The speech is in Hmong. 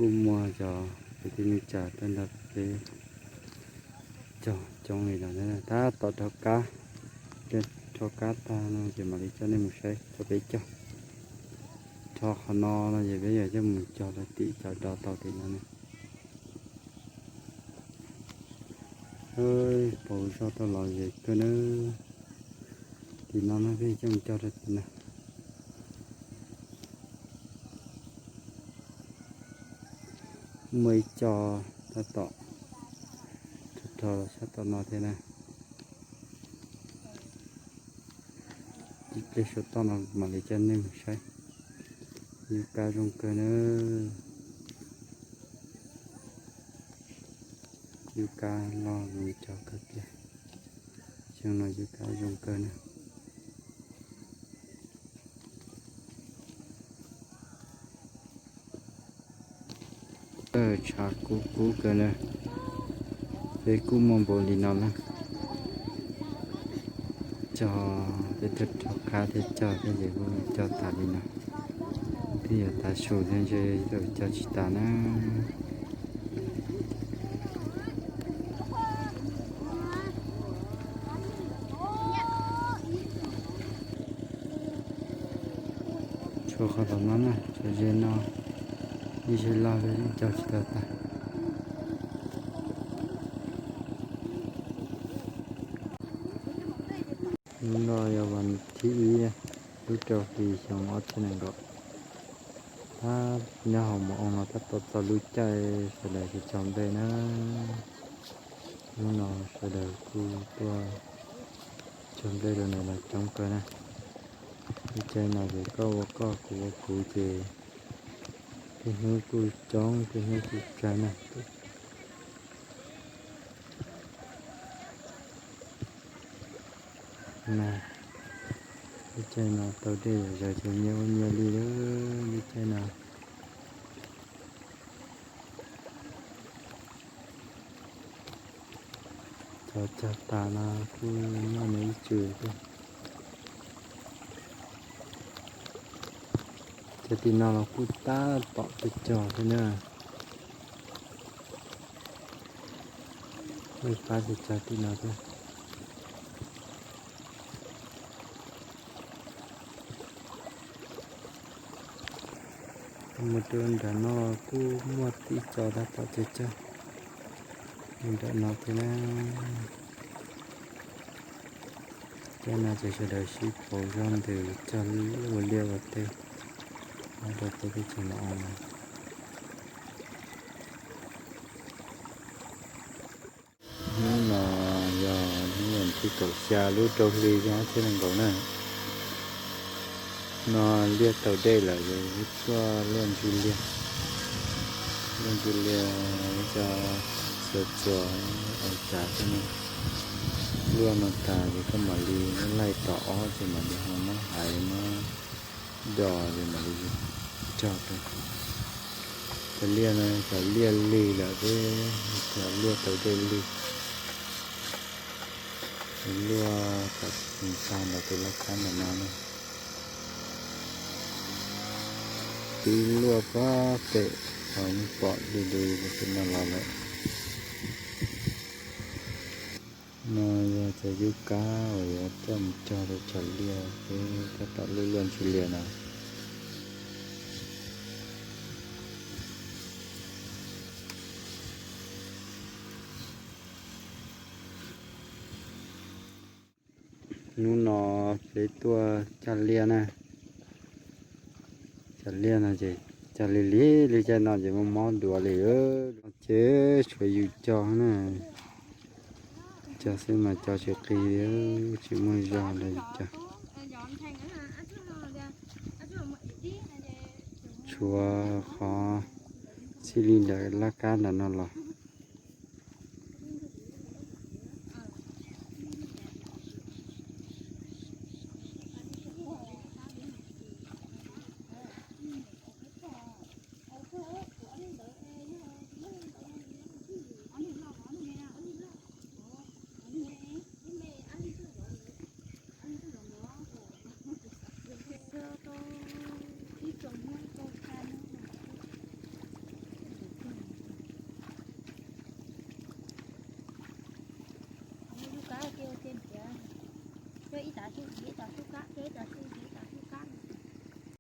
Kuj muaj cov kwv tij neej tsa tuaj nrog peb cog coob li lawm na, tab tom rho kab, rho kab tag no ces mam li coj nej mus saib, coj peb cog. Rho qhov no no ces peb yuav coj mus cog rau tim cov do tau tim no na. Pauv zog tau lom zem kawg na. Tim no no peb coj mus cog rau tim no. Muaj ib co tab tom rho rho sab tom no thiab na. Ib pliag saum toj no mam li coj nej mus saib. Yub kab zoo kawg na. Yub kab loj zoo tshaj kawg kiag. Xyoo no yub kab zoo kawg na. Tshav kub kub kawg na. Peb kuj muaj npaum li no na. Cog, peb tuaj rho kab thiab cog thiab ces kuj cog tas li no. Twb yuav tav su thiab ntshe yuav cog tsis tas na. Tshuav qhov tom no na, tshuav ze no, ib ze loj li cog tsis tau tas. Hnub no yog vas thib ib lub rau hli xyoo ob txhiab nees nkaum. Tab nyob hauv Mus Oo no tab tom txog lub caij sawv daws cog nplej na. Hnub no sawv daws kuj tuaj cog nplej rau ntawm no coob kawg na. Lub caij no ces koj ua koj kuv ua kuv ces tej hnub kuj coob tej hnub kuj tsawg na. Na, lub caij no tau dej zom zaws ces nyias ua nyias li lawm lub caij no. Cov cog tas no kuj noj nws ib tsum thiab. Cov tim no los kuj tab tom cog cog thiab na. Kuj pab cog cog tim no thiab. Mus rau nram no kuj muaj tib co tab tom cog cog nram no thiab na. Cov no ces sawv daws sib pauv zog ntws cog ua liaj ua teb rau peb teb chaws Mus Oo no. Hnub no yog hnub vas thib kaum xya lub rau hli xyoo ob txhiab nees nkaum na. No liaj tau dej lawm, tuaj luaj ntsis liaj, luaj ntsis liaj, cov txhua txhua aus tsav xwb na. Luaj no tas ces koj mam li laij tom ob ces mam li ho muab hais muab do ces mam li cog rau. Cov liaj no cov liaj lig lawm xwb, cov liaj tau dej lig. Luaj kom tag ntawm tus laj kab ntawm no na. Twb luaj pob pem, ho yeej pom du du rau pem no los lawm. No yog cov yub kab uas yuav coj mus cog rau cov liaj, peb tab tom luaj luaj ntsis liaj no. Hnub no peb tuaj cog liaj na. Cog liaj no ces cog lig lig li caij no ces mob mob duav li. Ces tshuav yus cog na. Cog xwb mas cog tsis qis, tsis muaj zog los yus cog. Tshuav qhov txij li ntawm laj kab ntawm no los. Tias, cog ib tav su ntxiv, ib tav su kab, cog ib tav su ntxiv,